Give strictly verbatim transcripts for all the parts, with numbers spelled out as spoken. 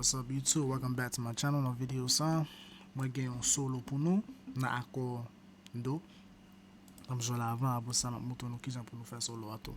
What's up YouTube? Welcome back to my channel. Nan videyo sa, mwen gen yon solo pou nou nan akò do. N ap jwe l avan, apre sa m ap montre nou kijan pou nou fè solo a tou.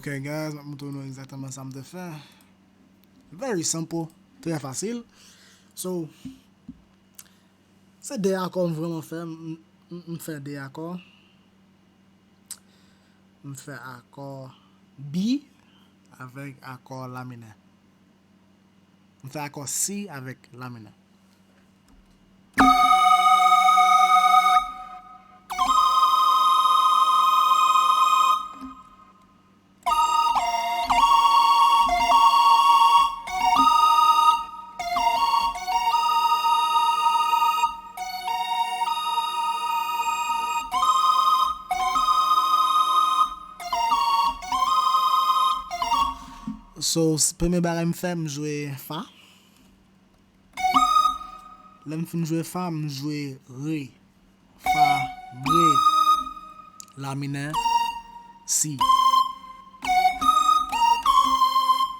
Ok guys, m ap montre nou egzakteman sa m te fè. Very simple, trè fasil. So, se de akò m vrèman fè. M, m, m fè de akò. M fè akò B avèk akò la minè. M fè akò C avèk la minè. So, s- premye bagay m fè, m jwe fa. Lè m fin jwe fa, m jwe re. Fa, re, la minè, si.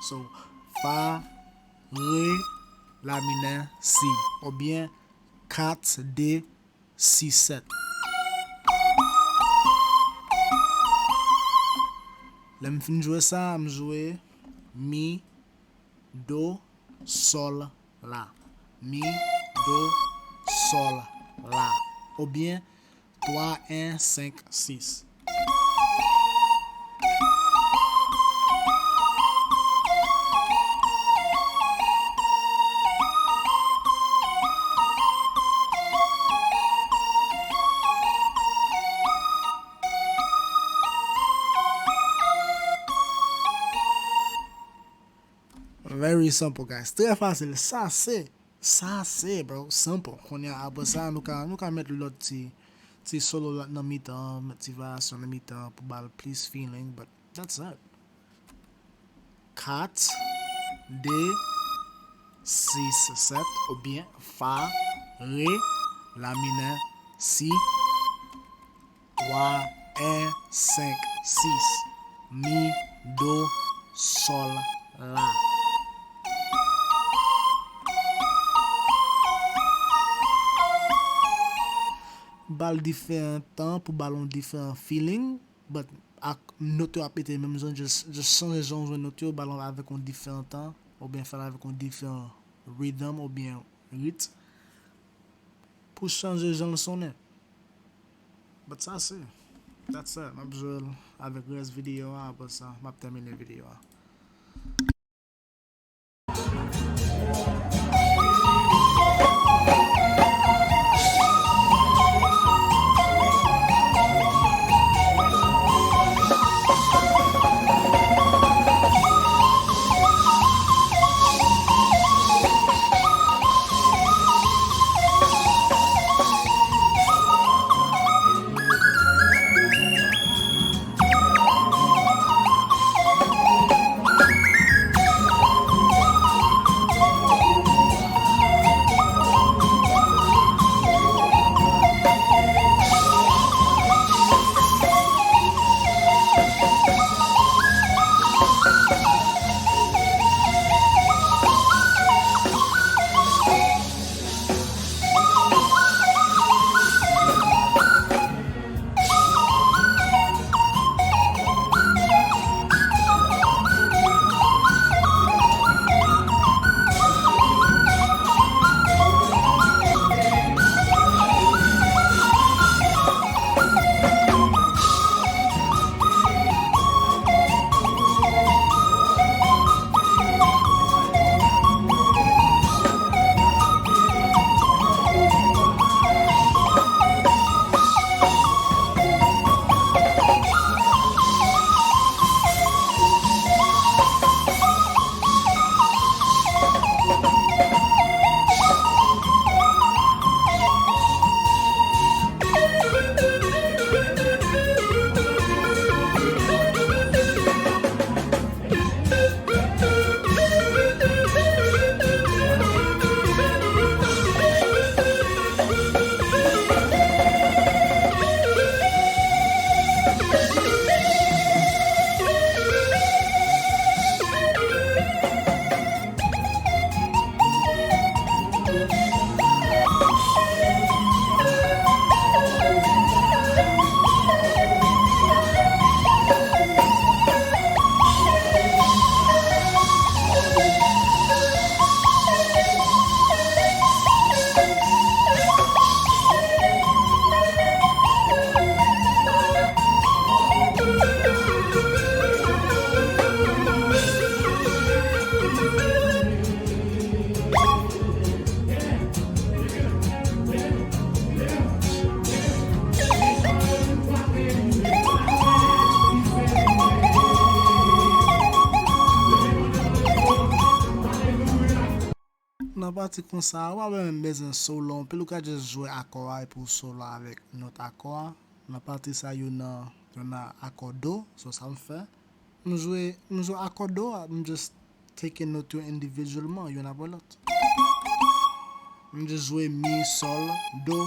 So, fa, re, la minè, si. Oubyen kat, de, sis, sèt. Lè m fin jwe sa, m jwe mi, do, sòl, la. Mi, do, sòl, la. Oubyen twa, en, senk, sis. Very simple, guys. Trè fasil. Sa se, sa se, bro. Simple. Kounye a, apre sa, nou ka, nou ka met lòt ti, ti solo la nan mitan, met ti varyasyon nan mitan pou ba l plis feeling, but that's it. Kat, de, sis, sèt, oubyen fa, re, la minè, si, twa, en, senk, sis, mi, do, sòl, la. Ba l diferan tan pou ba l yon diferan feeling, but ak not yo ap rete menm jan, just, just chanje jan w jwe not yo, ba l avèk yon diferan tan, oubyen fè l avèk yon diferan rhythm, oubyen rit, pou chanje jan l sonnen. But sa se, that's it. M ap jwe l avèk rès videyo a, apre sa, m ap tèmine videyo a. Nan pati konsa a, ou pa menm bezwen solo anpil, ou ka just jwe akò a epi w solo avèk nòt akò a. Nan pati sa, yo nan, yo nan akò do, so sa m fè. M jwe, m jwe akò do a, m just take nòt yo individuellement, youn apre lòt. M just jwe mi, sol, do,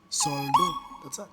sol, do. That's it.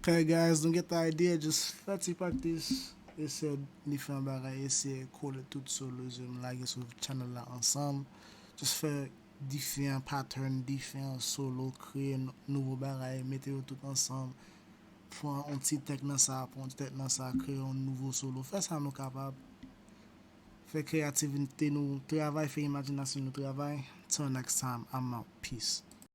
Ok, guys, nou gen ta idea, just fè ti practice, eseye diferan bagay, eseye kole tout solo yo m lage sou channel la ansanm, just fè diferan pattern, diferan solo, kreye n-, nouvo bagay, mete yo tout ansanm, pran yon ti tèk nan sa, pran yon ti tèk nan sa, kreye yon nouvo solo, fè sa nou kapab, fè kreyativite nou travay, fè imajinasyon nou travay. Till next time, I'm out, peace.